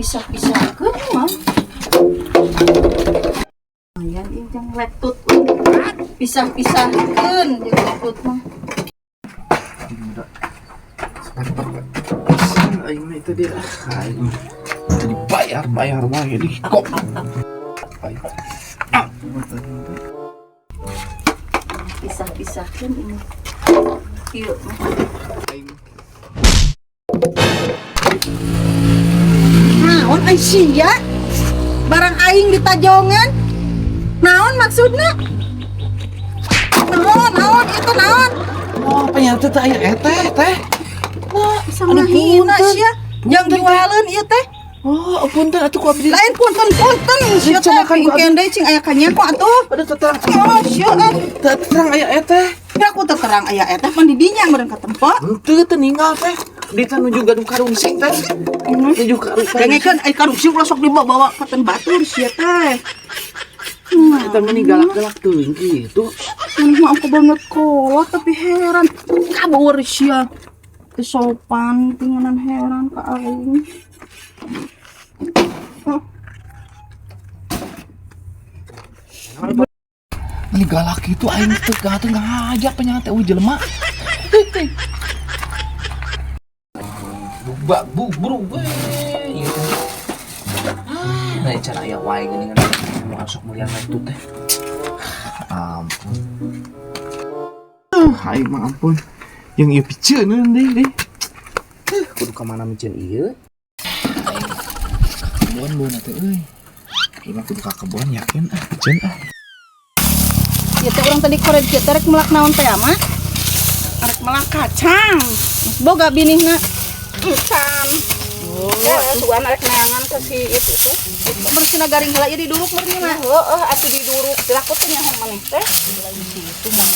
Pisah-pisahkeun mah. Lumayan ieu jang letut. Pisah-pisahkeun jeung letut mah. Aing mah itu dia. Aing mah tadi bayar bayar wae di kok. Bayar. Ah. Pisah-pisahkeun ini. Kieu mah. Aing. Naon ai sia? Barang aing ditajongan. Naon maksudna? Naon, naon itu naon? Oh, penyata teh aya eteh teh. Wah, sama hina sia. Yang jualan ieu teh. Oh, punten atuh ku abdi. Lain punten-punten sia teh. Dicenakan ku abdi. Pingkeun deui cing aya kanyaho atuh. Aduh terang. Oh, sia ah. Teu terang aya eteh. Ya aku teu terang aya eta pan di dinya meureun katempo. Henteu teu ninggal teh. Di teh nuju gaduh karungsing teh. Nuju karungsing. Dengekeun ai karungsing ulah sok dibawa-bawa ka ten batur sia teh. Eta meni galak-galak teuing kitu. Ini mah aku banget kolot tapi heran kabur sia. Teu sopan tinganan heran ka aing. Oh, Meni galak kitu aing teu teu ngajak penyata teh jelema. Bubak bubru we. Ieu teh. Ah, nah cara aya wae geuningan mau sok mulian itu teh. Ampun. Aing mah ampun. Yang ieu piceun deui deui. Kudu ka mana miceun ieu? Aing ka kebon beuna teh euy. Ieu mah kudu ka kebon yakin ah piceun ah. Ieu teh urang tadi kored kieu teh rek melak naon teh ama? Arek melak kacang. Boga binihna. Encan. Oh, Ya, sugan arek neangan ke si itu tuh. Bersina garing heula ieu diduruk meureun mah. Heeh, atuh diduruk. Dilakut teh nyaho maneh teh. Situ mah.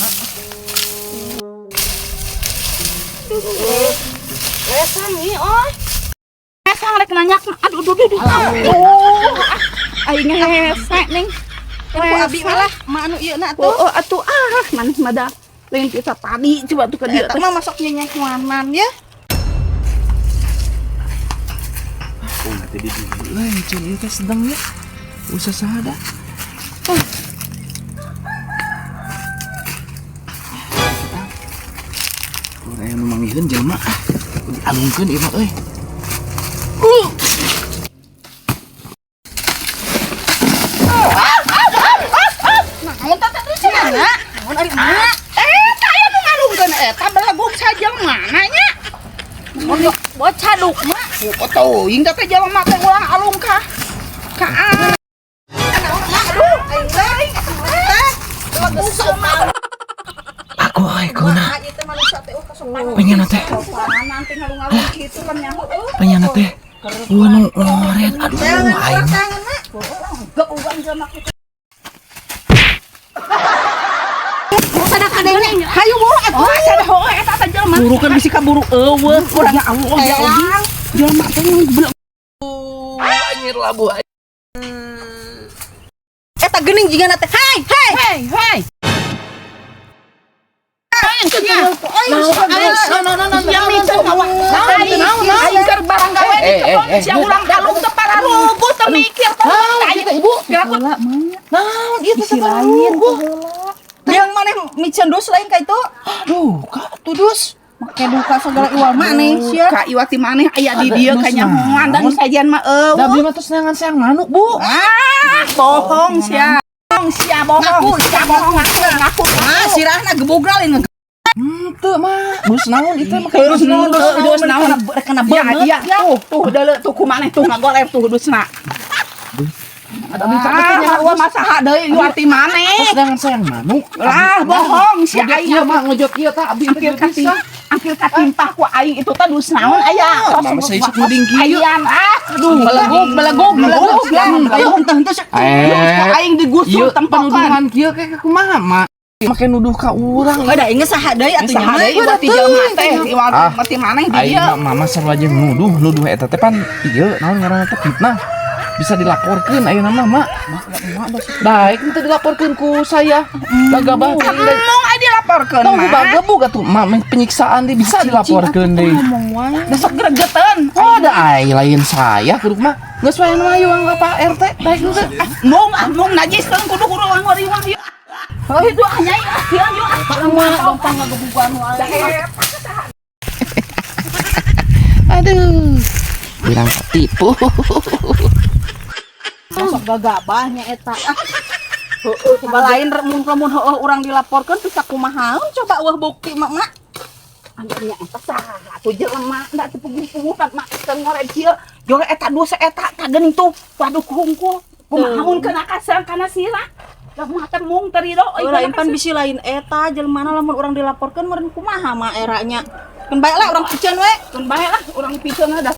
Lesang ih, oh. Lesang rek nanya. Aduh, aduh, aduh. Aduh. Aing hese ning. Ku abi malah ma anu ieu na atuh. Oh, atuh ah, maneh mah da. Lain bisa tadi coba tuh ke dia Eta teh. mah masuk nyenyehuanan ya. Oh, nanti di dieu euy miceun ieu teh sedang ya. Usah sada. Urang aya nu manggiheun jelema ah. Dialungkeun ieu mah euy. Naon teh teh cenah? Naon ari emak? Eta aya nu ngalungkeun eta belaguk sajelema nya. Naon bocah duk mah. Oh, teuing teh jelema teh ulang alung ka ka Naon mah aduh aing teh. Teh. Aku euy keuna. Kumaha ieu teh manusia teh kasopanan. Pengen teh. Sopanan teh ngalung-alung kitu lah nyaho euy. Pengen teh. Wah nu ngoret aduh aing. Tangan mah. Gak uang jelema kitu. Sadar kadenge. Hayu buru atuh. Oh, sada heueuh eta teh jelema. Buru kan bisi kaburu eueuh. Kurang ya Allah ya Allah. Jelema teh belum Anjir labuh. Eta geuning jigana teh. Hai, hai. Hei, hei. Naon ieu teh Lain Yang maneh miceun dus lain ka itu? Aduh, ka tuh dus. Make duka segala iwal maneh sia. Ka iwati maneh aya di dieu Ada kanyahoan dan sajian mah eueuh. Da beli mah tos neangan seang manuk, Bu. Ah, bohong sia. Bohong sia, bohong. Sia bohong ngaku, ngaku. Ah, sirahna gebugral ini. Henteu mah. Dus naon ieu teh make Terus naon, Dus terus naon naon. kena Ya, banget. iya, tuh, tuh, deuleu tuh ku maneh tuh ngagoler tuh dusna. Ada minta Ah, eueuh masaha deui iwati maneh. Tos neangan seang manuk. Lah, bohong sia Ngojot aing. ieu mah ngojot ieu tah abdi teh Angkil teu bisa. katim, angkil katimpah ku aing itu teh dus naon aya. Mama saya isuk nuding kieu. Ayan ah, aduh, belegug, belegug, belegug. Ayo henteu henteu sia. Ku aing digusur Ieu tempokan. penuduhan kieu kayak kumaha mah. Make nuduh ka urang. Da inget saha deui atuh nya Saha mah. deui iwati jelema teh, Ah. iwati maneh di Aing dieu. mah mama sarua jeung nuduh, nuduh eta teh pan ieu naon ngaranna teh fitnah. Bisa dilaporkeun ayeuna mah, Mak. Baik, teu dilaporkeun ku saya. Gagabah teuing deui. Ngomong aja dilaporkeun Tong mah. bagebug atuh mak penyiksaan deui bisa dilaporkeun deui. Ngomong wae. Da sok gregeteun. Oh, da ai lain saya kudu mah. Geus wae nu ayo ka Pak RT, daek henteu. Ah, mung ah mung najis kan kudu kudu urang riwah ieu. Oh itu ah nyai ah ieu yuk ah. Mah gampang ngagebugan wae. Aduh. Bilang ketipu. Sok gagabahnya eta. Ah. Heeh, coba lain mun lamun heueuh urang dilaporkeun bisa kumahaeun coba eueuh bukti mak mak. Anu nya eta saha atuh jelema da teu puguh-puguh kan mak teu ngored kieu. Jore eta dua eta tah geuning tuh. Waduh hungkul. Kumaha mun kena kasang kana sirah. Lah mah teh mung teu rido euy. Lain pan bisi lain eta jelema lamun urang dilaporkeun meureun kumaha mah eranya. Keun bae lah urang piceun we. Keun bae lah urang piceun da.